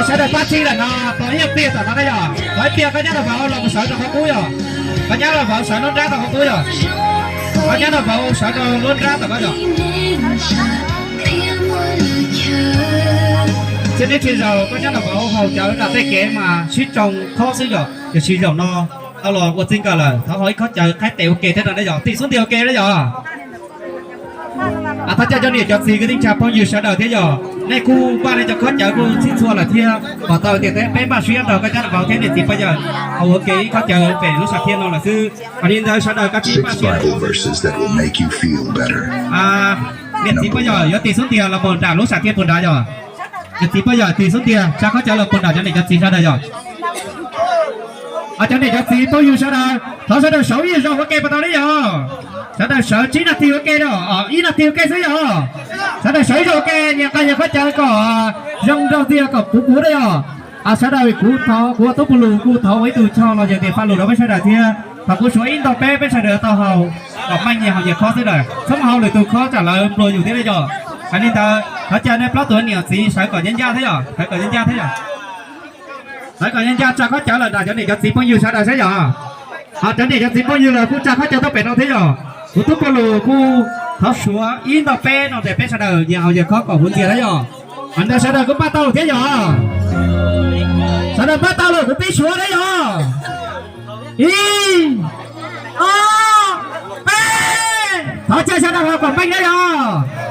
Sawv daws pab txhij lawm no, tos ib pliag tom no na yog, tos ib pliag koj nyab nraug vauv los mus sawv rau qhov qub yog, koj nyab nraug vauv sawv lub nrab tom qhov qub yog, koj nyab nraug vauv sawv rau lub nrab tom no yog. Txij neb tsis zaum koj nyab nraug vauv haus cawv nram tej kev mas sib tsoo khob xwb yog, tiam sis zaum no tau los ua txij nkawm lawm, thov haus ib khob cawv qaib tes ua ke thiab no na yog, tim xub ntiag ua ke na yog. Thov caw cov niam cov txiv kwv tij neej tsa phooj ywg sawv daws thiab yog, nej kuj npaj nej cov khob cawv kuj txhij txhua lawm thiab, kom tau tias peb npaj siab nrog koj nyab nraug vauv thiab niam txiv pog yawm haus ua ke ib khob cawv pem lub sam thiaj no lawm xwb. Yog li ntawd sawv daws koj tsis npaj siab, niam txiv pog yawm yuav tim xub ntiag los mus nram lub sam thiaj puag nrad yog, niam txiv pog yawm tim xub ntiag tsa khob cawv los puag nram cov niam cov txiv sawv daws yog. Cov niam cov txiv phooj ywg sawv daws, thov sawv daws sawv ib zaug ua ke puas tau li yog? Sawv daws sawv tsib nas this ua ke, ib nas this ua ke xwb yog. Sawv daws sawv ib zaug ua ke, nyias nqa nyias khob cawv kom zoo nraug ntxiag kom puv puv na yog. Sawv daws, kuv thov, kuv ua tub pug lus kuv thov ua ib tug choj los yog tias faj lus rau peb sawv daws thiab, thov kuv suav ib nto peb, peb sawv daws tau haus kom meej, nyias haus nyias khob xwb lawm, txhob mus haus lwm tus khob tsam lawv nplua yus thiab na yog. Yog li ntawd thov caw nej plaub tug niam txiv sawv kom ncaj ncaj thiab yog, sawv kom ncaj ncaj thiab yog. Sawv kom ncaj ncaj tsa khob cawv los nram cov niam cov txiv phooj ywg sawv daws saib yog. Cov niam cov txiv phooj ywg los kuj tsa khob cawv tuaj pem no thiab yog. Kuv tub pug lus kuj thov suav ib nto peb no tias peb sawv daws nyias haus nyias khob kom huv ntxiag thiab yog. Ntawd sawv daws kuj npaj tau thiab yog. Sawv daws npaj tau lawm kuv pib suav thiab yog. Ib, ob, peb. Thov caw sawv daws haus kom meej thiab yog.